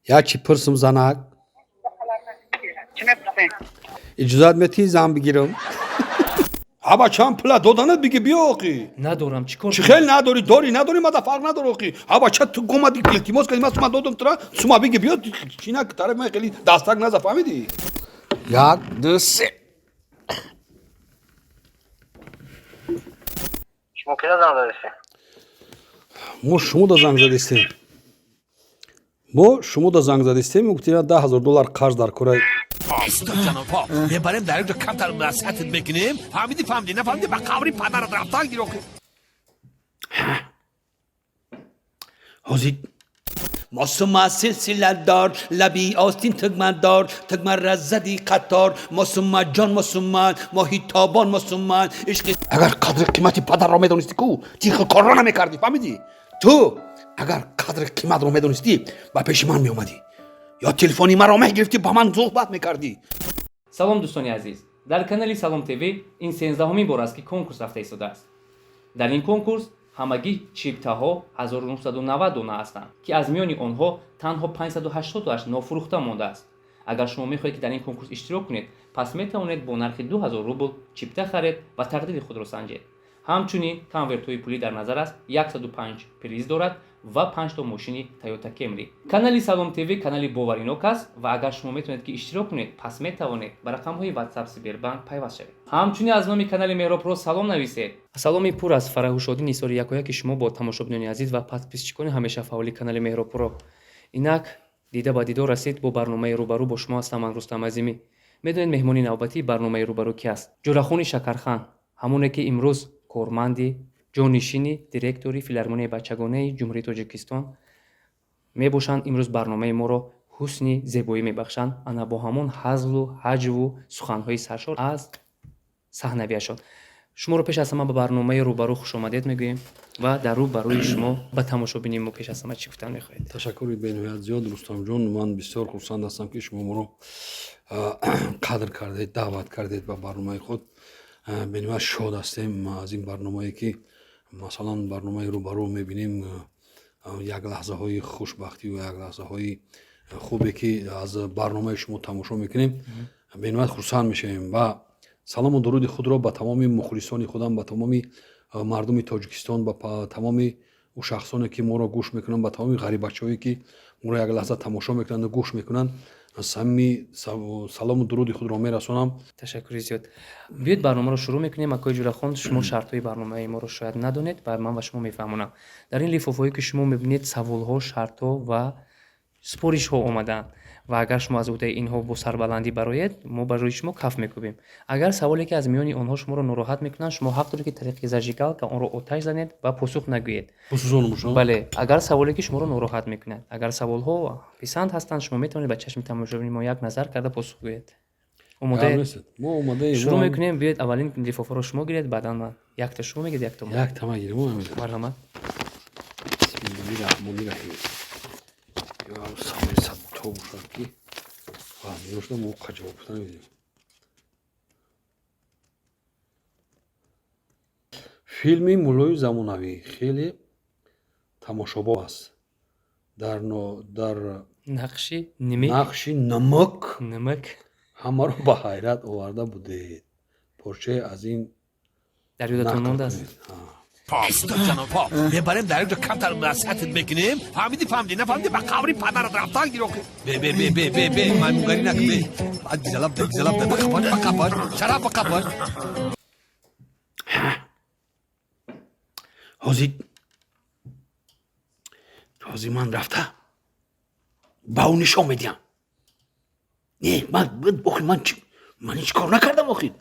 Я чӣ пурсум, занак? Чӣ мепурсем? Иҷозат метиҳӣ зан бигирам? Ҳа, бачаам, пула доданат биги, биё оқи. Надорам, чӣ кор? Чӣ хел надорӣ? Дорӣ, надорӣ, мада фарқ надор оқи. Ҳа, бача, ту гомади, илтимос кардӣ, ман сума додам тура, сума биги, биё, чина тараф ман хеле дастак наза, фаҳмидӣ? Як, ду, се. Шумо кида занг задистем? Мо шумода занг задистем, мо шумода занг задистем, гуфтем 10 000 доллар қарз дар кора. Мебарем, дар инҷо камтар насиҳатат мекунем. Фаҳмидӣ? Фаҳмидӣ, нафаҳмидӣ, ба қабри падарат рафтан гир охи. Ҳозир мосума силсиладор, лаби остин тугмадор, тугмара зади қатор, мосума ҷон, мосума моҳи тобон, мосума ишқи. Агар қадри қимати падарро медонистӣ ку, тихи корро намекардӣ, фаҳмидӣ? Ту агар қадри қиматро медонистӣ, ба пеши ман меомадӣ ё телефони маро мегирифтӣ, ба ман суҳбат мекардӣ. Салом, дӯстони азиз! Дар канали Салом ТВ ин 13-ҳумин бор аст, ки конкурс рафта истодааст. Дар ин конкурс ҳамагӣ чиптаҳо 1990 дона ҳастанд, ки аз миёни онҳо танҳо 588 нофурӯхта мондааст. Агар шумо мехоҳед, ки дар ин конкурс иштирок кунед, пас метавонед бо нархи 2000 рубл чипта харед ва тақдири худро санҷед. Ҳамчунин конвертҳои пулӣ дар назар аст, 105 приз дорад ва 5то мошини Тойота Кемри. Канали Салом ТВ канали боваринок аст ва агар шумо метавонед, ки иштирок кунед, пас метавонед ба рақамҳои Ватсап, Сбербанк пайваст шавед. Ҳамчунин аз номи канали Меҳробпро салом нависед. Саломи пур аз фараҳу шодӣ нисори якояки шумо бо тамошобинони азиз ва подписчикони ҳамеша фаъоли канали Меҳробпро. Инак дида ба дидор расид, бо барномаи «Рӯбарӯ» бо шумо ҳастам ман, Рустам Азимӣ. Медонед, меҳмони навбатии барномаи «Рӯбарӯ» ки аст? Ҷурахони Шакархан, ҳамоне ки имрӯз корманди ҷонишини директори филармонияи бачагонаи Ҷумҳурии Тоҷикистон мебошанд. Имрӯз барномаи моро ҳусни зебоӣ мебахшанд, ана бо ҳамон ҳазлу ҳаҷву суханҳои саршор аз саҳнавияшон. Шуморо пеш аз ҳама ба барномаи «Рӯбарӯ» хушомадед мегӯем ва дар рӯ барои шумо ба тамошобини мо пеш аз ҳама чӣ гуфтан мехоҳед? Ташаккури бениҳоят зиёд, Рустамҷон. Ман бисёр хурсанд ҳастам, ки шумо моро қадр кардед, даъват кардед ба барномаи худ. Бениҳоят шод ҳастем аз ин барномае, ки масалан барномаи «Рӯбарӯ» мебинем, як лаҳзаҳои хушбахтию як лаҳзаҳои хубе, ки аз барномаи шумо тамошо мекунем, бениҳоят хурсанд мешавем ва салому дуруди худро ба тамоми мухлисони худам, ба тамоми мардуми Тоҷикистон, ба тамоми ӯ шахсоне, ки моро гӯш мекунанд, ба тамоми ғарибачаҳое, ки моро як лаҳза тамошо мекунанду гӯш мекунанд, самими салому дуруди худро мерасонам. Ташаккури зиёд. Биёед, барномаро шурӯъ мекунем. Акои Ҷурахон, шумо шартҳои барномаи моро шояд надонед ва ман ба шумо мефаҳмонам. Дар ин лифофаҳое, ки шумо мебинед, саволҳо, шартҳо ва супоришҳо омадаанд ва агар шумо аз уҳдаи инҳо бо сарбаландӣ бароед, мо ба рӯи шумо каф мекӯбем. Агар саволе, ки аз миёни онҳо шуморо нороҳат мекунанд, шумо ҳақ доред, ки тариқи зажигалка онро оташ занед ва посух нагӯед. Бале, агар саволе, ки шуморо нороҳат мекунад. Агар саволҳо писанд ҳастанд, шумо метавонед ба чашми тамошобини мо як назар карда посух гӯед. Омодаед? Шурӯъ мекунем. Биёед, аввалин лифофаро шумо гиред, баъдан ман. Якта шумо мегиред, якта ман. Якта ман гирем. Марҳамат. Бисмиллоҳи раҳмони раҳим. Саволи садто бошад, ки шуда мо ҷавоб гуфта намедиҳем. Филми «Муллои замонавӣ» хеле тамошобоб аст. Дар нақши нимик. Нақши намак. Намак. Ҳамаро ба ҳайрат оварда будед. Порчае аз ин дар ёдатон нақл мондааст? кунед. Мебарем, дар инҷо камтар насиҳатат мекунем. Фаҳмидӣ? Фаҳмидӣ, нафаҳмидӣ, ба қабри падарат рафтан гир охи. Бе, бе, бе, бе, бе, бе, маймунгарӣ накун, бе. Гизалаб да, гизалаб да, бақапан, бақапан, шараф, бақапан. Ҳозир ман рафта ба ӯ нишон медиҳам. Не, ман охир ман ҳеҷ кор накардам. Охир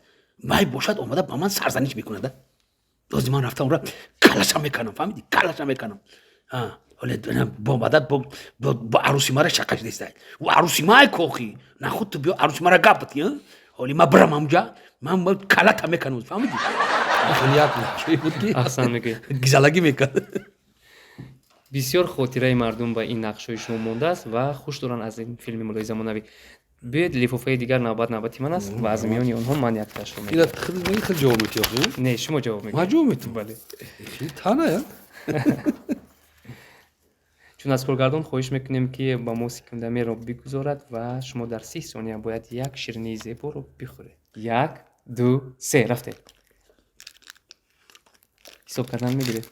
вай бошад, омада ба ман сарзаниш мекунада. Ҳозир ман рафта онра калаша мекунам, фаҳмидӣ? Калаша мекунам. Бо мадад бо арӯси мара шақаш нестай. Ӯ арӯси май кохи нахуд, ту биё, арӯси мара гап бити. Ҳоли ман бирам ҳамҷа, ман калата мекунам, фаҳмидӣ? Як нақшае буд, ки Аҳсан мегӯед. гизалагӣ мекард. Бисёр хотираи мардум ба ин нақшҳои шумо мондааст ва хуш доранд аз ин филми «Муллои замонавӣ». Биёед, лифофаи дигар, навбат навбати ман аст ва аз миёни онҳо ман якташро Ира хел ҷавоб метиёхи? Не, шумо ҷавоб Ман мегӯед. ҷавоб метиҳам? Бале. Тана я. Чун аз коргардон хоҳиш мекунем, ки ба мо секундамерро бигузорад ва шумо дар 30 сония бояд як ширинии зеборо бихӯред. Як, ду, се, рафтем. Ҳисоб кардан мегиред.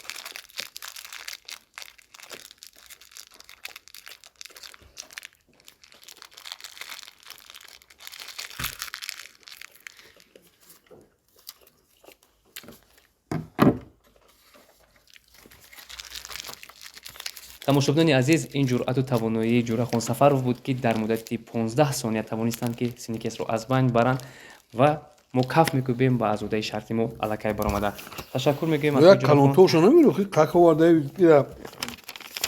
Тамошобинони азиз, ин ҷуръату тавоноии Ҷӯрахон Сафаров буд, ки дар муддати 15 сония тавонистанд, ки Сникерсро аз байн баранд ва мо каф мекӯбем ба аз уҳдаи шарти мо аллакай баромада. Ташаккур мегӯем аз Як Ҷӯрахон. Калонтоша намерохи, қак овардаи, ира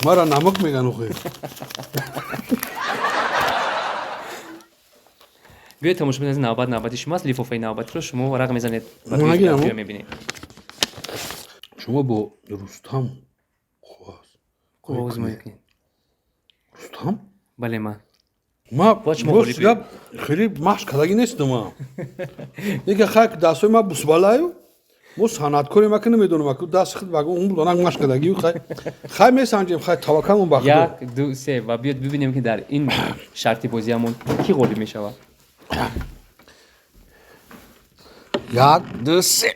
мара намак меган охи. Биёед, тамошобинони азиз, навбат навбати шумоаст. Лифофаи навбатиро шумо варақ мезанед ва Мо биёед, нагирам, биё о? Мебинем. Шумо бо Рустам қоғаз Овозмоӣ кунед. Рустам? Бале, ман. Ма Бояд шумо рост ғолиб гап, хеле машқ кардагӣ нестам ма. Яке хай дастҳои ма бусбалаю, мо санъаткоре, ма ки намедонам, аку даст худ багу ун донак машқ кардагӣ, хай хай месанҷем, хай, таваккалмон ба Худо. Як, ду, се ва биёед бибинем, ки дар ин шарти бозиамон кӣ ғолиб мешавад. Як, ду, се.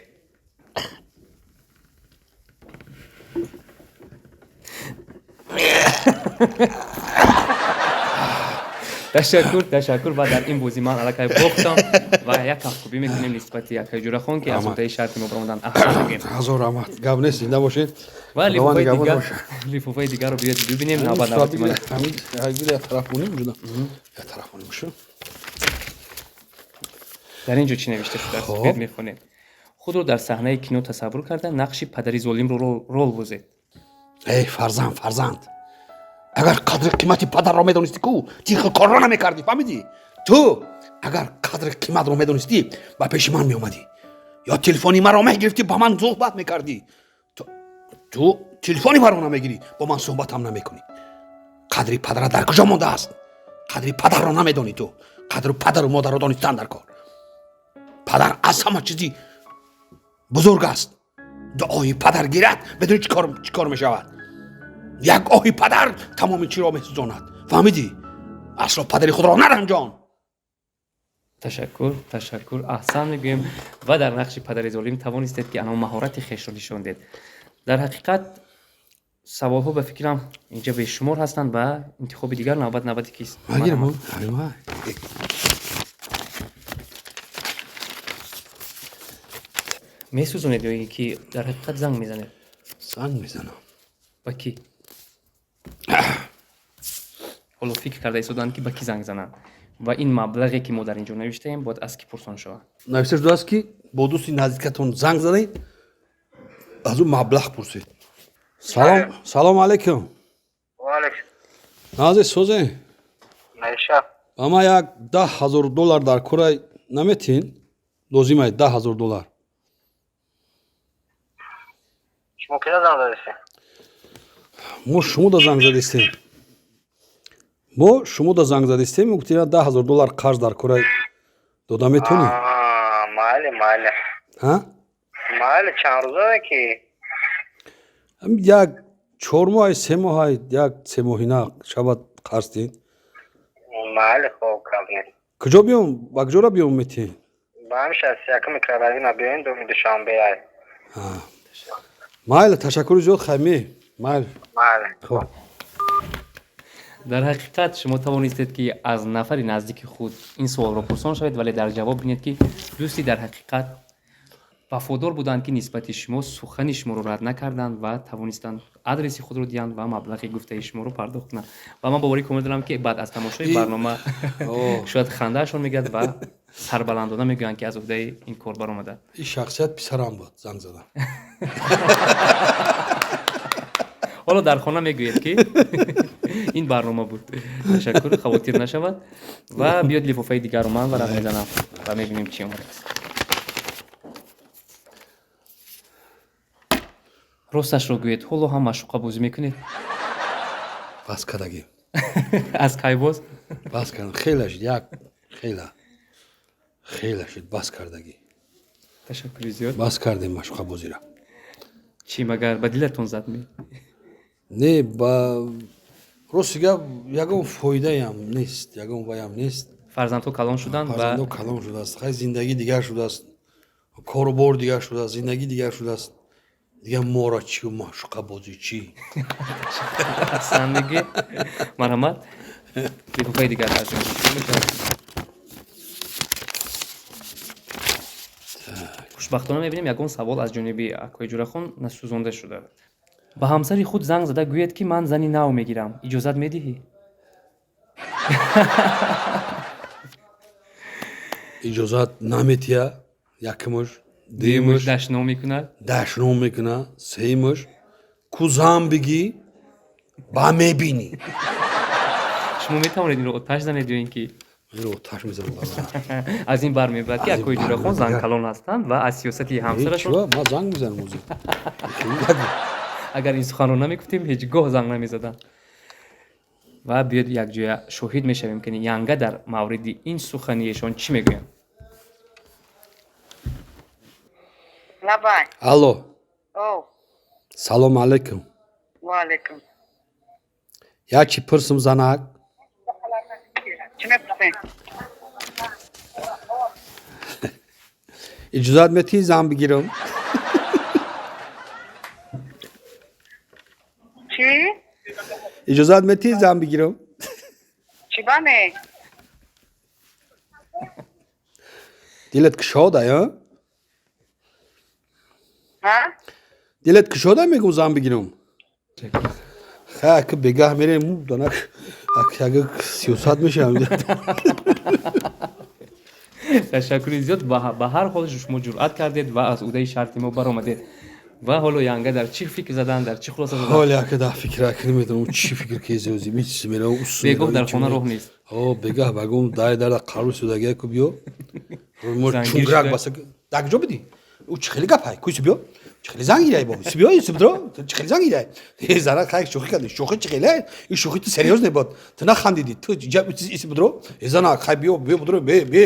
Ташаккур, ташаккур. Ва дар ин бозӣ ман аллакай бохтам ва як кафкӯбӣ мекунем нисбати акай Ҷӯрахон, ки аз Раҳмат. уҳдаи шарти мо баромаданд. Аҳсан мегӯем. Ҳазор раҳмат, гап нест, зинда бошед. Ва Худованд лифофаи нигаҳбон дигар, бошад. лифофаи дигарро биёед бибинем. Навбат навбати ман. Ҳамин як тараф монем, ҷуда як тараф монем шу. Дар ин ҷо чӣ навишта шудааст? Хоб. Биёед мехонем. Худро дар саҳнаи кино тасаввур карда, нақши падари золимро рол бозед. Эй фарзанд, фарзанд, агар қадри қимати падарро медонистӣ ку, ту хел корро намекардӣ, фаҳмидӣ? Ту агар қадри қиматро медонистӣ, ба пеши ман меомадӣ ё телефони маро мегирифтӣ, ба ман суҳбат мекардӣ. Ту телефони маро намегирӣ, бо ман суҳбатам намекунӣ. Қадри падара дар куҷо мондааст? Қадри падарро намедонӣ ту. Қадри падару модарро донистан дар кор. Падар аз ҳама чизи бузург аст. Дуои падар гирад, медонӣ чӣ кор мешавад? Як оҳи падар тамоми чиро месӯзонад, фаҳмидӣ? Асло падари худро наранҷон. Ташаккур, ташаккур, аҳсан мегӯем. Ва дар нақши падари золим тавонистед, ки ано маҳорати хешро нишон дед. Дар ҳақиқат, саволҳо, ба фикрам, инҷа бешумор ҳастанд ва интихоби дигар навбат навбати кист? Магирам. Месӯзонед ё ин ки дар ҳақиқат занг мезанед? Занг мезанам. Ба кӣ? Ҳоло фикр карда истоданд, ки ба кӣ занг зананд ва ин маблағе, ки мо дар ин ҷо навиштаем, бояд аз кӣ пурсон шавад. Навишта шудааст, ки бо дӯсти наздикатон занг задед, аз ӯ маблағ пурсед. Салом, салому алайкум. Ваалайкум. Назе созе? Наиша. Ба ман як 10 000 доллар дар корай, наметин? Лозимай 10 000 доллар. Шумо кида занг задистед? Мо шумо да занг задистем, мо шумо да занг задистем. Гуфтем, 10 000 доллар қарз дар корай, дода метонӣ? Майли, майли. Ҳа? Майли, чанд рӯза ки? Як 4 моҳай, 3 моҳай, як семоҳина шавад, қарз дин. Майли, хоб, гап нест. Куҷо биём, ба куҷора биём метӣ? Ба ҳамин 61 микрорайона биёен, думи Душанбе ай. Майли, ташаккури зиёд, хайме, майли. Майли. Хоб. Дар ҳақиқат, шумо тавонистед, ки аз нафари наздики худ ин суолро пурсон шавед, вале дар ҷавоб бинед, ки дӯсти дар ҳақиқат вафодор буданд, ки нисбати шумо сухани шуморо рад накарданд ва тавонистанд адреси худро диҳанд ва маблағи гуфтаи шуморо пардохт кунанд. Ва ман боварӣ комил дорам, ки баъд аз тамошои барнома шояд хандаашон мегирад ва сарбаландона мегӯянд, ки аз уҳдаи ин кор баромаданд. Ин шахсият писарам буд, занг задам. Ҳоло дар хона мегӯед, ки ин барнома буд. Ташаккур, хавотир нашавад. Ва биёд, лифофаи дигарро ман варақ мезанам ва мебинем, чӣ омадааст. Росташро гӯед, ҳоло ҳам маъшуқабозӣ мекунед? Бас кардагӣ. Аз кай боз? Бас кардам, хеле шуд, як хела хеле шуд, бас кардагӣ. Ташаккури зиёд. Бас кардем маъшуқабозиро. Чӣ, магар ба дилатон зад ме? Не, ба Рости гап, ягон фоидаям нест, ягон ваям нест. Фарзандҳо калон шуданд ва Фарзандҳо калон шудааст, хай, зиндагӣ дигар шудааст, кору бор дигар шудааст, зиндагӣ дигар шудааст. Дигар моро чӣ, маъшуқабозӣ чӣ? Аҳсан мегӯед. Марҳамат, лифофаи дигар аз ҷониби шумо мешавад. Хушбахтона мебинем, ягон савол аз ҷониби акои Ҷурахон насӯзонда шуда. Ба ҳамсари худ занг зада гӯед, ки ман зани нав мегирам, иҷозат медиҳӣ? Иҷозат наметиҳа, якумаш. Дуюмаш, дашном мекунад. Дашном мекунад. Сеюмаш, ку зан бигӣ, ба мебинӣ. Шумо метавонед инро оташ занед ё ин ки Инро оташ мезанам. Аз ин бармебарад, ки Аз ин акои Ҷурахон бармебарад. занкалон ҳастанд ва аз сиёсати ҳамсарашон Чиба, ман занг мезанам ҳозир. Агар ин суханро намегуфтем, ҳеҷ гоҳ занг намезадам. Ва биёед, якҷоя шоҳид мешавем, ки янга дар мавриди ин сухани эшон чӣ мегӯянд. Лабай. Алло. О. Салому алайкум. Ва алайкум. Як чи пурсум, занак? Чӣ мепурсем? Иҷозат метиҳӣ зан бигирам? Чӣ? Иҷозат метиҳӣ зан бигирам? Чӣ бане? Дилат кушода, а? Ҳа? Дилат кушода, мегум, зан бигирам. Ха, ки бегаҳ мерем, данак, ак сиёсат мешавам. Ташаккури зиёд. Ба ҳар ҳол шумо ҷуръат кардед ва аз уҳдаи шарти мо баромадед. Ва ҳоло янга дар чӣ фикр заданд, дар чӣ хулоса заданд? Ҳоли ака дар фикр, ака, намедонам чӣ фикр кезози мичи мерам. Бегоҳ дар хона роҳ нест. О, бегаҳ багум дай дар қару судагия ку биё. Мо чунграк баса. Дар куҷо будӣ? Ӯ чӣ хеле гапай? Куй биё. Чӣ хеле занг гирай бо? Биё, бидро. Чӣ хеле занг гирай? Э, зара хай шӯхӣ кардӣ. Шӯхӣ чӣ хеле? Ин шӯхӣ ту серьёз небод. Ту нахандидӣ. Ту иси бидро. Э, зана хай биё, биё бидро. Бе, бе,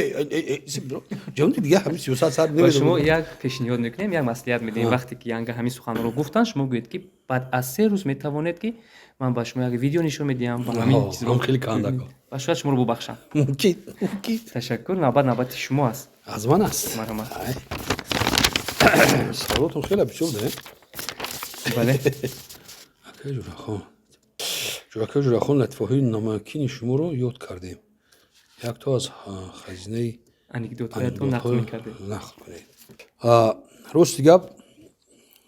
иси бидро. Ҷон, дига ҳамин сиёсат сар Ва шумо намедонам. як пешниҳод мекунем, як маслиҳат медиҳем. Вақте ки янга ҳамин суханро гуфтанд, шумо гӯед, ки баъд аз 3 рӯз метавонед, ки ман ба шумо як видео нишон медиҳам ба ҳамин чизро Ҳам хеле кандако. Ва шояд шуморо бубахшанд. Мумкин, мумкин. Ташаккур. Навбат навбати шумо аст. Аз ман аст. Марҳамат. Ай. Саволотон хеле бисёр да. Бале. Акаи Ҷурахон. Акаи Ҷурахон, латифаҳои намакини шуморо ёд кардем. Якто аз хазинаи анекдотҳоятон нақл мекардед. Нақл кунед. Рости гап,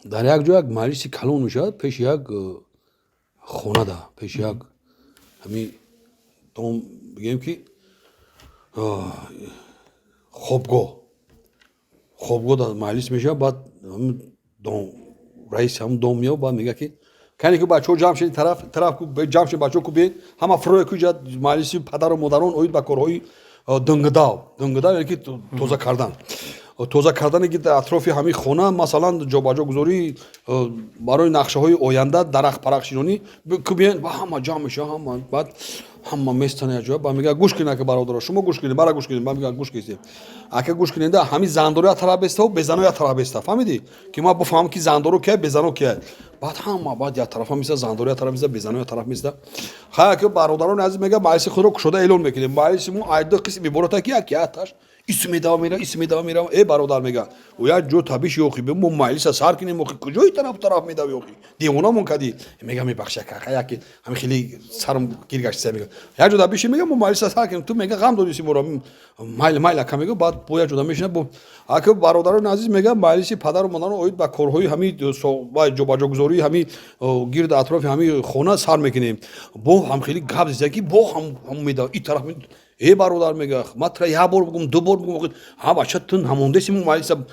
дар як ҷо як маҷлиси калон мешавад, пеши як хонада, пеши як ҳамин дом, бигем ки хобгоҳ, хобгоҳ дар маҷлис мешавад. Баъд ҳамин дом раиси ҳамин дом меояд, баъд мегӯяд, ки кане ку, бачаҳо, ҷамъ шед, тараф тараф ку, ҷамъ шед, бачаҳо ку, биед ҳама фурӯя ку, ҷа маҷлиси падару модарон оид ба корҳои дангдав. Дангдав яъне ки тоза кардан, тоза кардане ки дар атрофи ҳамин хона, масалан, ҷобаҷогузорӣ барои нақшаҳои оянда, дарахт парахшинонӣ ку, биен. Ба ҳама ҷамъ мешава, ҳама. Баъд ҳама местана як ҷоя. Ба мега: «Гӯш кунед, ака, бародаро, шумо гӯш кунед, мара гӯш кунед». Ба мега: «Гӯш кунед, ака, гӯш кунед. Ҳамин зандоро як тараф беставу безано як тараф беста, фаҳмидӣ, ки ман бифаҳмам, ки зандоро кия, безано кия». Баъд ҳама баъд як тарафа места, зандоро як тараф места, безано як тараф места. Хай, ака, бародарони азиз, мега, маҷлиси худро кушода эълон мекунем. Маҷлиси мо ай ду қисм ибората, ки як яташ исм медава мера, исм медава мера. Э, бародар, мега, ӯ як ҷо табиш ёхи, мо маҷлиса сар кунем, охи куҷои тараф тараф медави, охи девонамон кадӣ. Мега: «Мебахши, ака, яки ҳами хеле сарам гир гаштиса». Мега: «Як ҷо табиши, мега, мо маҷлиса сар кунем, ту, мега, ғам додиси моро». Майли, майли, ака, мега. Баъд бо як ҷода мешина бо: «Ака, бародарони азиз, мега, маҷлиси падару модарон оид ба корҳои ҳами ҷобаҷогузории ҳами гирд атрофи ҳами хона сар мекунем». Бо ҳам хеле гап зида, ки бо ҳам медава и тараф. Э, бародар, мега, ман тра як бор бигум, ду бор бигум, ҳа, бача, ту ҳамондаси, мо маҷлиса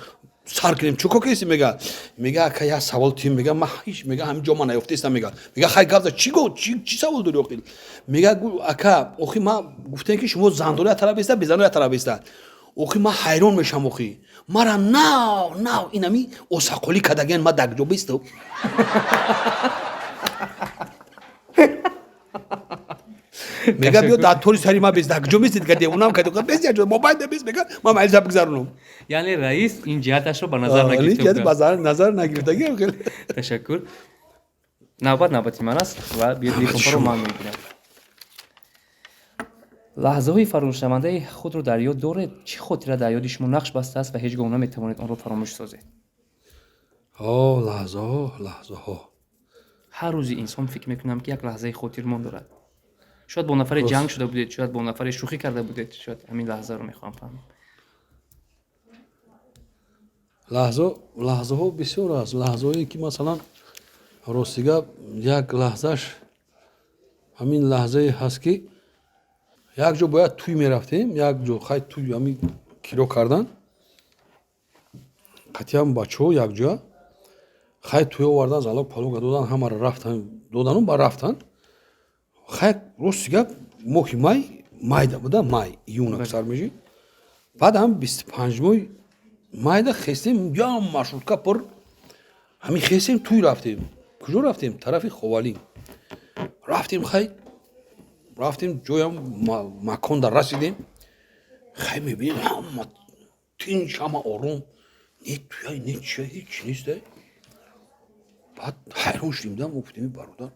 сар кунем, чӣ кор кардеси? Мега: «Ака, як савол тим, мега, ман ҳеҷ, мега, ҳамин ҷо ман наёфтаистам». Мега: «Хай, гап за, чӣ го, чӣ савол дори охир?» Мега: «Ака, охи ман гуфтем, ки шумо зандоро як тараф беста, безано як тараф беста. Охи ман ҳайрон мешам, охи мара нав нав инами осақолӣ кардагиан, ман дар ҷо бестам». Мега: «Биё дар тори сари ма бес, дар куҷо местед, га девонам кади, бес як ҷо мобайл бес». Мега: «Ман маҷлиса бигзаронам». Яъне раис ин ҷиҳаташро ба назар нагирифта. Ба назар нагирифтаги. Ташаккур. Навбат навбати ман аст ва биёд лифофаро ман мегирам. Лаҳзаҳои фаромӯшнавандаи худро дар ёд доред? Чӣ хотира дар ёди шумо нақш бастааст ва ҳеҷ гоҳ наметавонед онро фаромӯш созед? О, лаҳзаҳо, лаҳзаҳо. Ҳар рӯзи инсон фикр мекунам, ки як лаҳзаи хотирмон дорад. Шояд бо нафаре ҷанг шуда будед, шояд бо нафаре шӯхӣ карда будед, шояд ҳамин лаҳзаро мехоҳам фаҳмам. Лаҳзаҳо бисёр аст. Лаҳзаҳое ки, масалан, рости гап, як лаҳзаш ҳамин лаҳзае ҳаст, ки як ҷо бояд тӯй мерафтем, як ҷо хай тӯй ҳамин киро кардан, қатъиан бачаҳо якҷоя хай тӯй овардан, залог палога додан, ҳамаро рафтан додану ба рафтан. Хай, рости гап, моҳи май майда буда, май июн аксар мешид. Баъд ҳам 25-мои майда хестем, ям маршрутка пур, ҳамин хестем, тӯй рафтем. Куҷо рафтем? Тарафи Ховалин рафтем. Хай, рафтем, ҷоям маконда расидем. Хай, мебинем, ҳама тинч, ҳама ором, не туя, не чия, ҳеч нест. Баъд ҳайрон шудем да, мо гуфтем: бародар,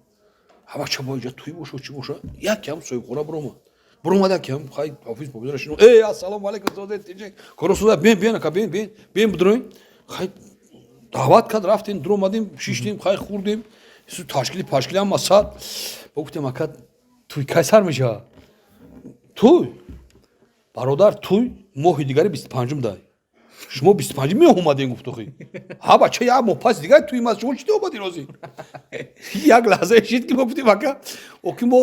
ҳама ча бо иҷа тӯй боша, чӣ боша? Якам соҳибхона биромад, якам хай ҳофиз бобизара шино. Эй, ассалому алайкум, созе тинчи коросуда, бен, бен, ака, бен, бен, бен, бидроем. Хай, даъват кард, рафтем, дуромадем, шиштем, хай, хӯрдем, ташкили пашкили ҳама сад. Бо гуфтем: ака, тӯй кай сар мешавад? Тӯй, бародар, тӯй моҳи дигари 25-ум дай, шумо 25-ум меомадем, гуфт. Охи, ҳа, бача, як моҳ пас дигар тӯй мас, шумо чӣ омадин ҳозир? Як лаҳзае шид, ки мо гуфтем: ака, оки мо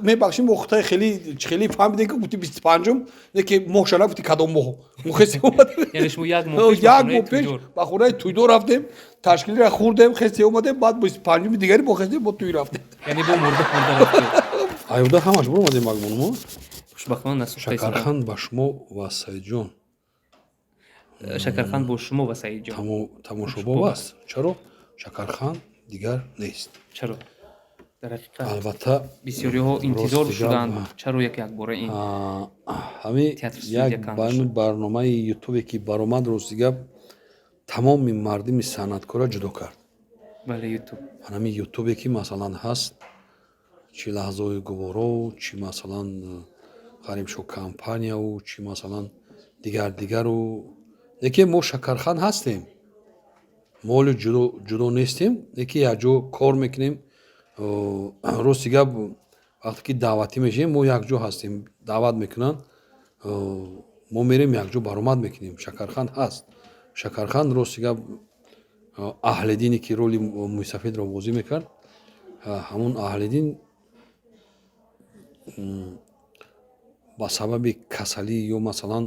мебахшем, мо хутаи хеле хеле фаҳмидем, ки гуфти 25-ум, не ки моҳша нагуфти, кадом моҳ мо хестем омадем. Яъне шумо як моҳ пеш ба як хонаи моҳ пеш тӯйдор. Ба хонаи тӯйдор рафтем, ташкилиро хӯрдем, хестем омадем, баъд 25-уми дигари мо хестем, бо тӯй рафтем. Яъне бо мурда хӯрда рафтед. Аюда ҳамаш биромадем, магмонмо. Хушбахтона насӯхта истода. Шакархан ба шумо ва Саидҷон. Шакархан бо шумо ва Саидҷон. Тамошобоб аст. Чаро Шакархан дигар нест? Чаро, дар ҳақиқат Албатта, бисёриҳо интизор рости гап, шуданд, чаро як якбора ин ҳамин театр студия як канд ба шуд? Барномаи ютубе ки баромад, рости гап, тамоми мардими санъаткорро ҷудо кард. Бале, Ютуб. Ҳамин ютубе ки, масалан, ҳаст, чӣ лаҳзаҳои гуворо, чӣ, масалан, Ғарибшо компанияу, чӣ, масалан, дигар дигару. Лекин мо Шакархан ҳастем, мо ҳоло ҷудо нестем, лекин якҷо кор мекунем. Рости гап, вақте ки даъватӣ мешавем, мо якҷо ҳастем, даъват мекунанд, мо мерем, якҷо баромад мекунем. Шакархан ҳаст. Шакархан, рости гап, Аҳлидине ки роли мӯйсафедро бозӣ мекард, ҳамун Аҳлидин ба сабаби касалӣ ё, масалан,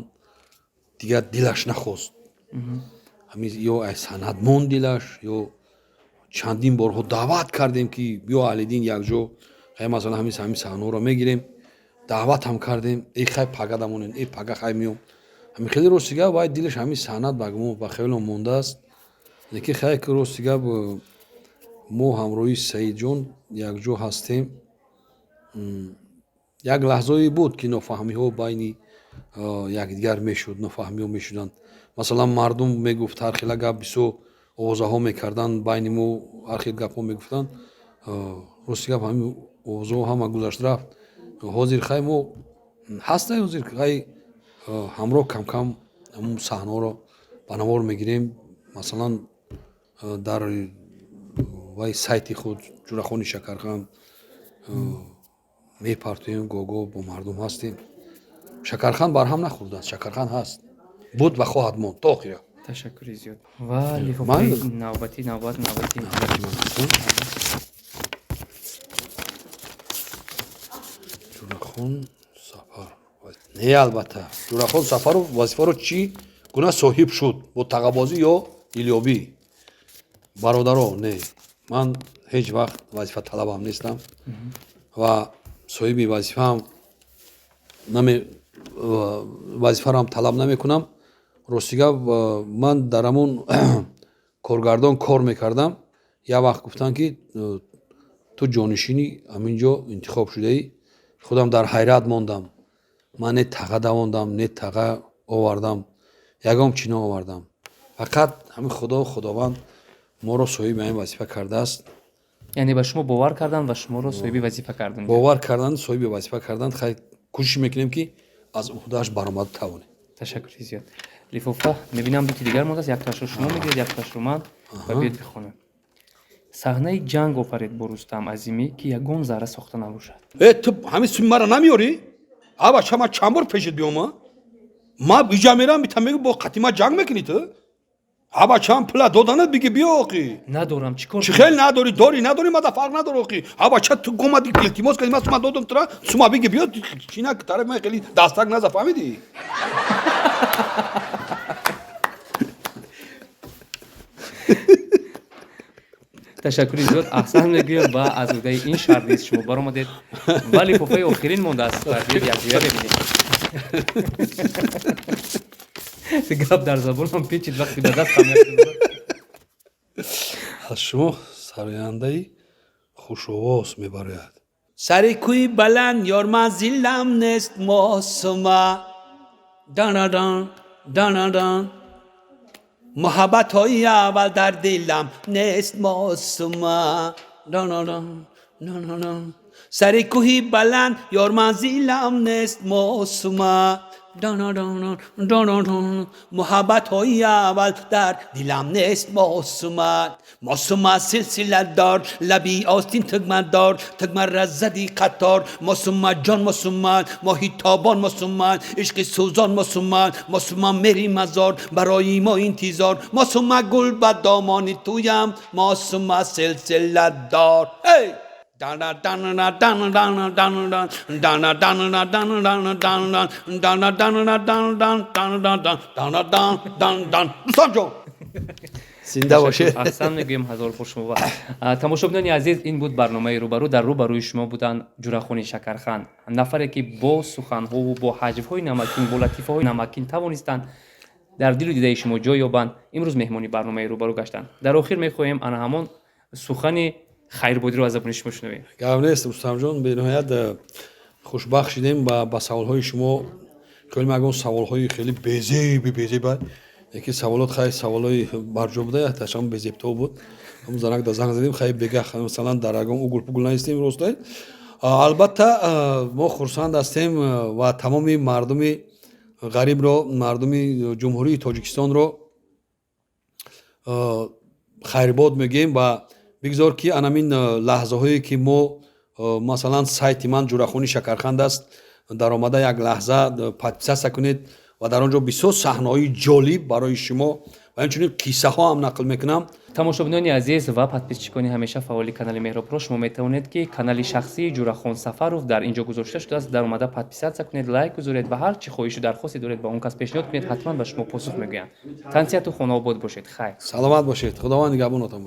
дигар дилаш нахост, ҳамин ё ай санъат монд дилаш, ё чандин борҳо даъват кардем, ки биё, Аҳлидин, якҷо хай, масалан, ҳамин саҳнаҳоро мегирем. Даъват ҳам кардем, эй, хай, пага дамонем, эй, пага хай меом. Ҳамин хеле, рости гап, вай дилаш ҳамин санъат ба хаёлам мондааст. Лекин хай, ки рости гап, мо ҳамроҳи Саидҷон якҷо ҳастем. Як лаҳзае буд, ки нофаҳмиҳо байни якдигар мешуд, нофаҳмиҳо мешуданд. Масалан, мардум мегуфт ҳар хела гап, бисёр овозаҳо мекарданд байни мо, ҳар хел гапҳо мегуфтанд. Рости гап, ҳамин овозаҳо ҳама гузашт, рафт. Ҳозир хай мо ҳастем, ҳозир хай ҳамроҳ камкам ҳамун саҳнаҳоро ба навор мегирем, масалан, дар вай сайти худ Ҷурахони Шакархан мепартоем, гоҳ-гоҳ бо мардум ҳастем. Шакархан барҳам нахӯрдааст, Шакархан ҳаст, буд ва хоҳад монд то охира. Ташаккури зиёд ва лифофаи навбатӣ, навбат навбати Навбати ман аст, а? Ҷурахон Сафаров не, албатта, Ҷурахон Сафаров вазифаро чӣ гуна соҳиб шуд, бо тағабозӣ ё дилёбӣ? Бародаро, не, ман ҳеҷ вақт вазифаталабам нестам ва соҳиби вазифаам наме, вазифаро талаб намекунам. Рости гап, ман дар ҳамон коргардон кор мекардам. Як вақт гуфтанд, ки ту ҷонишини ҳамин ҷо интихоб шудаӣ. Худам дар ҳайрат мондам. Ман не таға давондам, не таға овардам, ягон чӣ наовардам. Фақат ҳамин Худо, Худованд моро соҳиби ҳамин вазифа кардааст. Яъне ба шумо бовар карданд ва шуморо соҳиби вазифа карданд. Бовар карданд, соҳиби вазифа карданд. Хай, кӯшиш мекунем, ки аз уҳдааш баромада тавонем. Ташаккури зиёд. Лифофа мебинам, дути дигар мондааст. Якташро шумо мегиред, якташро ман. Ва биёд бихонем. Саҳнаи ҷанг офаред бо Рустам Азимӣ, ки ягон зарра сохта набошад. Э, ту ҳамин суми мара намеёрӣ? А бача, ман чанд бор пешит биём? Ма иҷа мерам, бита меги, бо қатӣ ма ҷанг мекунӣ ту. А бачаам, пула доданат, биги, биё оқи. Надорам, чӣ кор? Чӣ хел надорӣ? Дорӣ, надорӣ, мада фарқ надор оқи. А бача, ту гомади, илтимос кардӣ, ман сума додам тура. Сума биги, биё, чӣ на тараф ман хеле дастак наза, фаҳмидӣ? Ташаккури зиёд, аҳсан мегӯям, ва аз уҳдаи ин шарт низ шумо баромадед. Ва лифофаи охирин мондааст, ва биёд якҷоя мебинем. Гап дар забонам печид, вақти ба дастам. Аз шумо сарояндаи хушовоз мебарояд. Сари кӯи баланд, ёр, манзилам нест, мосума данадан данадан, муҳаббатҳои аввал дар дилам нест, мосума данадан данадан, сари кӯҳи баланд, ёр, манзилам нест, мосума муҳаббатҳои аввал дар дилам нест, мосума. Мосума, силсиладор, лаби остин тугмадор, тугмара зади қатор, мосума ҷон, мосума, моҳи тобон, мосума, ишқи сӯзон, мосума, мосума, мери мазор, барои мо интизор, мосума, гул ба домони туям, мосума, силсиладор. Эй! Дана дана дана дана дана дана дана дана дана дана дана дана дана дана дана дана дан дан дан. Рустамҷон, зинда бошед. Аҳсан мегӯем, ҳазор хуш шумо. Тамошобинони азиз, ин буд барномаи «Рӯбарӯ». Дар рӯбарӯи шумо буданд Ҷурахони Шакархан, нафаре ки бо суханҳову бо ҳаҷвҳои намакин, бо латифаҳои намакин тавонистанд дар дилу дидаи шумо ҷой ёбанд. Имрӯз меҳмони барномаи «Рӯбарӯ» гаштанд. Дар охир мехоҳем ана ҳамон сухани хайрбодиро аз забони шумо шунавем. Гап нест, Рустамҷон, бениҳоят хушбахт шудем ба саволҳои шумо. Хеле ягон саволҳои хеле безеби безеба, яки саволот, хай, саволҳои барҷо буда, ташам безебто буд. Ҳам занак да занг задем, хай, бега, масалан, дар ягон угул пугул наистем. Ростай, албатта, мо хурсанд ҳастем ва тамоми мардуми ғарибро, мардуми Ҷумҳурии Тоҷикистонро хайрбод мегӯем. Ва бигзор, ки анамин лаҳзаҳое ки мо, масалан, сайти ман Ҷурахони Шакарханд аст, даромада як лаҳза подписаться кунед ва дар он ҷо бисёр саҳнаҳои ҷолиб барои шумо ва инчунин қиссаҳо ҳам нақл мекунам. Тамошобинони азиз ва подписчикони ҳамеша фаъоли канали Меҳробро, шумо метавонед, ки канали шахсии Ҷурахон Сафаров дар ин ҷо гузошта шудааст, даромада подписаться кунед, лайк гузоред ва ҳар чӣ хоҳишу дархосте доред, ба он кас пешниҳод кунед, ҳатман ба шумо посух мегӯянд. Тансиҳату хонаобод бошед, хайр. Саломат бошед, Худованд нигаҳбонатон.